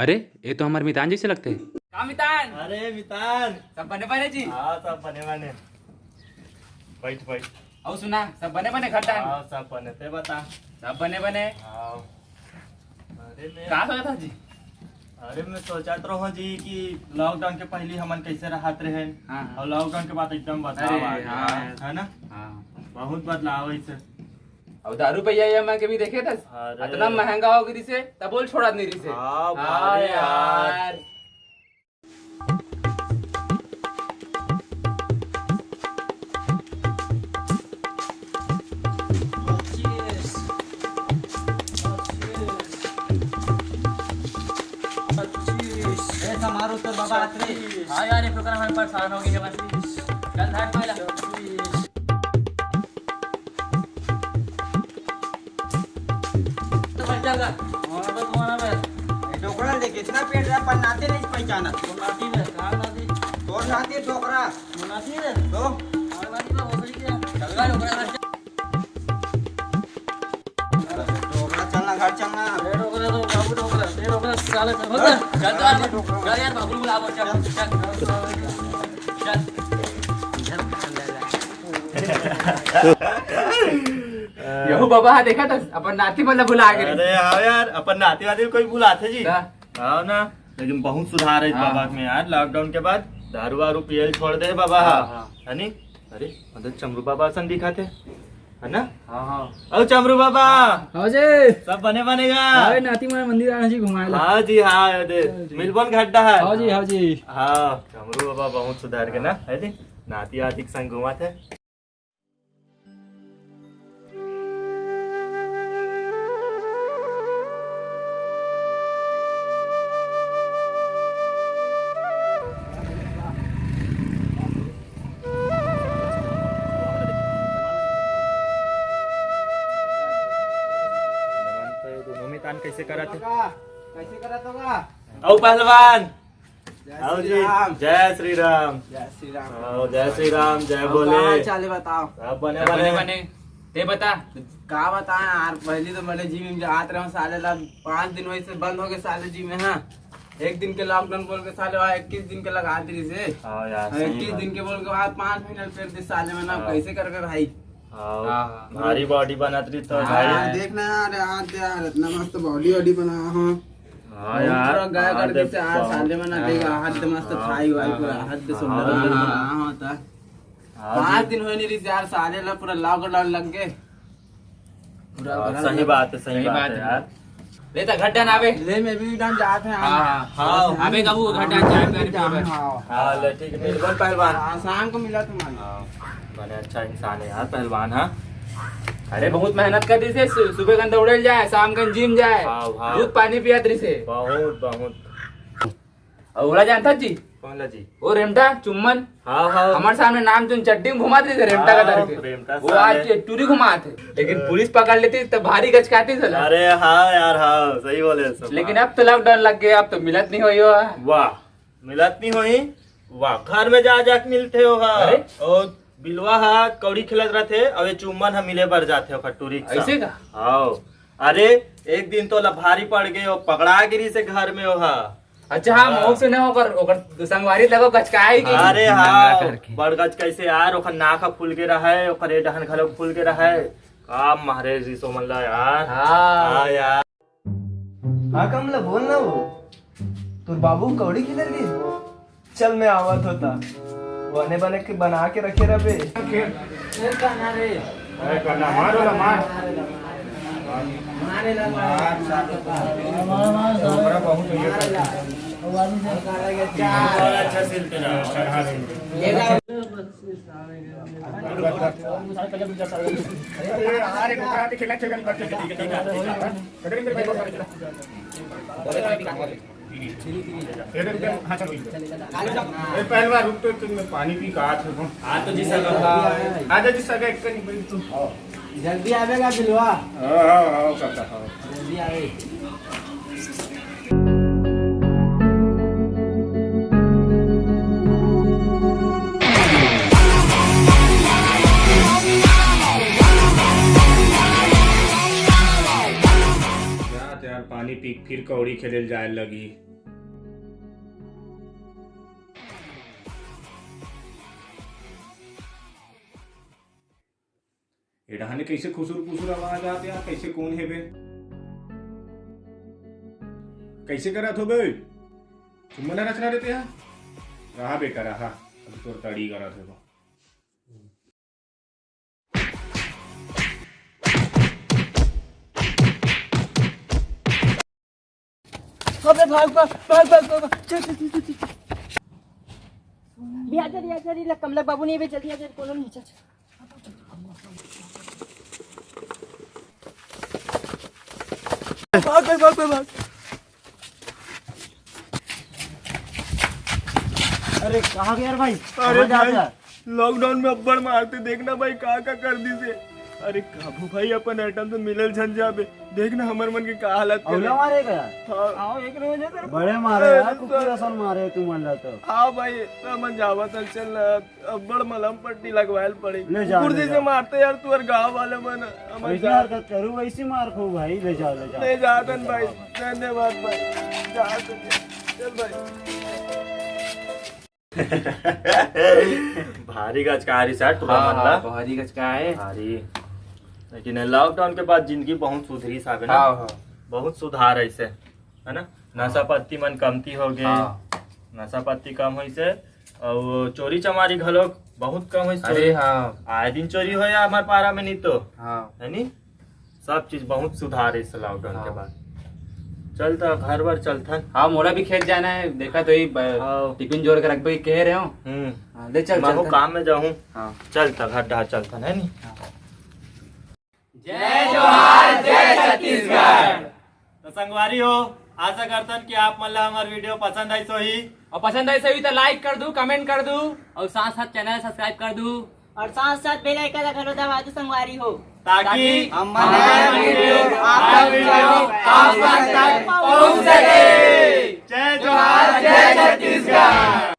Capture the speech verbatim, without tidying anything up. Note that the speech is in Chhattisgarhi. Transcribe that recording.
अरे, ये तो हमार मितान जैसे लगते हैं। का मितान? अरे मितान। सब बने बने जी? हाँ, सब बने बने। बैठ, बैठ। अउ सुना, सब बने बने घर डाल? हाँ, सब बने। ते बता। सब बने बने। हाँ। अरे मैं का सोचत हस जी? अरे मैं सोचत रहो जी कि lockdown के पहली हमन कैसे रहत रहे, हाँ, हाँ। और lockdown के बाद एकदम बदलाव अरे, आ गया हाँ है, यार। है ना? हाँ। बहुत बदलाव है इससे। अब दारू पिया ये मैं कभी देखे था? अरे। इतना महंगा हो गई से, तब बोल छोड़ा नहीं रही से। हाँ, हाँ भाई यार। यार। ए, समारोह तोर बाबा आत रे। हाँ यार, ये प्रोग्राम में परेशान हो गई है बस। चल, धार कोयला। तो बच जाएगा। और बस, वो ना बस। ए, डोकरा देख, इतना पेट रहा, पर नाते नहीं पहचाना। वो नाती है, कहाँ नाती? तोर नाती है, डोकरा। वो नाती है। तो? हाँ, नाती है, वो सही है। चल, चल, डोकरा, चल। डोकरा, चलना, घर चलना। ए, डोकरा तो बाबू डोकरा, ए, डोकरा, साला, चल, चल, चल, चल, चल यार, बाबू को बुला, चल, चल, चल। यहू बाबा हा देखा था, अपन नाती मन ला भुला गे। अरे हाँ यार, अपन नाती वाती कोई बुलाथे जी। हाँ। हाँ ना, लेकिन बहुत सुधार है इस हाँ। बाबा में यार, lockdown के बाद दारू वारू पियल छोड़ दे बाबा हा। हाँ, हाँ। है नी? अरे, मतलब चमरू बाबा असन दिखा थे, है ना? हाँ, हाँ। अउ चमरू बाबा। हाँ जी। सब बने बनेगा। हाँ, नाती मन मंदिर आना जी घुमाए ला। हाँ जी, हाँ, ये दे। हाँ जी। मिलबन घड्डा है। हाँ जी, हाँ जी। हाँ, चमरू बाबा बहुत सुधार के ना, है जी? नाती वाती के संग घुमा थे। दोनों में तान कैसे करत हे? कैसे करत होगा? अउ पहलवान, जय आओ श्री जी। राम। जय श्री राम। जय श्री राम। आओ, जय श्री राम, जय और भोले। का हाल चाल है बताओ? सब बने सब बने बने। बने। ते बता। का बताएं यार, पहली तो बड़े जिम में जात रहे, साले ला पाँच दिन वैसे बंद हो गए साले जिम में, हाँ। एक दिन के lockdown बोल के साले वहाँ इक्कीस दिन के लगा दी से। हाँ यार, और सही इक्कीस बात। दिन के बोल के वहाँ पाँच महीने कर दे साले में ना, हाँ। कैसे करबे भाई? हाँ, हाँ, हाँ। भारी body बनत रही तो हाँ, भाई। यार, देख ना यार, यार, यार, इतना मस्त body वॉडी बना, हाँ। हाँ यार, पूरा गाय हाँ, कर देख, जैसे आज बहुत साले में ना हाँ, देगा, हाँ, हद मस्त हाँ, थाई वाई हाँ, पूरा, हाँ, हद हाँ, सुंदर हाँ, बना, हाँ। हाँ, होता। हाँ पाँच जी। दिन होए नहीं रही यार, साले ला पूरा lockdown लग गए। पूरा हाँ, घर सही लग बात है, सही सही बात बात है है। यार। ले ता घर डन आवे। ले, मैं भी डन जात है, हाँ, हाँ, हाँ। हाँ। अबे कबू घर डन जाए, मैं भी हाँ। हाँ, ले, ठीक है, मिल, बोल पहलवान। हाँ, शाम को मिला तुम्हारे। हाँ, बड़े अच्छा इंसान है यार, पहलवान, हाँ। अरे, बहुत मेहनत कर रही से, सु-, सुबह कन दौड़े जाए, शाम कन जिम जाए, हाँ, हाँ। दूध पानी पियत रही से। बहुत, बहुत। अउ ओला जानथस जी? कौन ला जी? वो रेमटा, चुम्मन। हाँ, हाँ। हमर सामने नाम चुन चड्डी में घुमात रहिस रेमटा का हाँ, डर के। रेमटा वो साले। आज टूरी घुमात हे, लेकिन हाँ। पुलिस पकड़ लेती त भारी गचकाती साला। अरे हाँ यार, हाँ, सही बोले सब। लेकिन अब तो lockdown लग गया, अब तो मिलत नहीं होई हो। वाह, मिलत नहीं होई, वाह, घर में जा जा के मिलते हो हा। अरे? और बिलवा हा कौड़ी खेलत रहते, अब ये चुम्मन हा मिले बर जाते हो टूरी के ऐसे साथ। का? हाँ। अरे, एक दिन तो ला भारी पड़ गए, वो पकड़ा गिरी से घर में हो हा। अच्छा, हाँ, हाँ। मोह से ना ओकर, ओकर संगवारी लगो गचकाई की। अरे नंगा हाँ, करके। बड़गच कैसे यार, ओकर नाक ह फूल के रहे, ओकर ए डहन घलो फूल के रहे। का मारे रिसो मन ला यार। हाँ। हाँ यार। हाँ कमला, बोल ना वो। तोर बाबू कौड़ी खेले गे? चल, मैं आवत होता। बने बने के बना के रखे रहबे। अरे, करना, मार वाला, मार। मार, मार, मार। ओकरा बहुत ये करता। अच्छा सिलते रहो। अरे, अरे, ओकरा के खेला, खेला, खेला, खेला। ए, पहलवान, रुक तो, तुम पानी पी के आत हो। हाँ, तो जी सगा। हाँ, जी सगा, एक कनी बैठ तू। जल्दी आवेगा बिलवा। हाँ, हाँ, हाँ, काका, हाँ। जल्दी आवे। यार, पानी पी के फिर कौड़ी खेले जाए लगी। ए डहाने कइसे खुसुर पुसुर आवाज आत यार? कइसे, कोन हे बे? कइसे करत हो बे? तुमन ह रचना देते ह? रहा बेटा, रहा। अब तोर तड़ी करत हे तो। अबे भाग, भाग, भाग, भाग, भाग। चल, चल, चल, चल, चल। भैया, चल, भैया, चल, ये कमला बाबू नहीं, भैया, जल्दी आ, चल, कोनो नहीं, चल, चल। भाग, भाग, भाग, भाग, भाग। अरे, कहाँ गया रे भाई? अरे कहाँ जात भाई, है? Lockdown में अब्बड़ मारथे, देखना भाई, का का कर दिस हे। अरे काबू भाई, अपन atom से मिलल झन जाबे, देखना हमर मन के का हालत करे। अउला मारे का यार? हाँ। आओ, एक रहे ले तेरे। बड़े मारे अरे यार, कुकुर सर। असन मारे तुमन ला तो। हाँ भाई, हमन जावत हन, चल ना, अब्बड़ मलहम पट्टी लगवाए ल पड़ी। ले जा, कुकुर ले जइसे जा। मारथे यार, तुहर गाँव वाले मन, हमन वइसे जा। हरकत करू, वइसे मार खाहू भाई, ले जा, ले जा। ले जात हन भाई, धन्यवाद भाई, जात हन, चल भाई। भारी गचकाए रिहिस टूरा हाँ, मन ला। हाँ, भारी गचकाए। भारी। लेकिन lockdown के बाद जिंदगी बहुत सुधरिस हावे ना। हाँ, हाँ। बहुत सुधार अइसे, है ना? नशा पत्ती मन कमती हो गे। हाँ। नशा पत्ती कम होइसे, अउ चोरी चमारी घलोक बहुत कम होइसे। अरे हाँ। आए दिन चोरी होय हमर पारा में, नहीं तो। हाँ। है नी? सब चीज बहुत सुधार हे इस lockdown के हाँ। बाद। चल त घर बर चलथन। हाँ, मोला भी खेत जाना हे, देखत होही ब-, हाँ। Tiffin जोर के रखबे कहे रहे हो। हम्म। हाँ, ले चल, महू चलथन। काम में जाहूँ। हाँ। चल त घर डहार चलथन, है नी? हाँ। जय जोहार, जय छत्तीसगढ़। तो संगवारी हो, आशा करथन कि आप मन ला हमर video पसंद आइस होही। अउ पसंद आइस होही त like कर दू, comment कर दू, अउ साथ साथ channel subscribe कर दू। अउ साथ साथ bell icon ला घलो दबा दू संगवारी हो। ताकि ताकि हमर नया video आप तक पहुंच सके। जय जोहार, जय छत्तीसगढ़।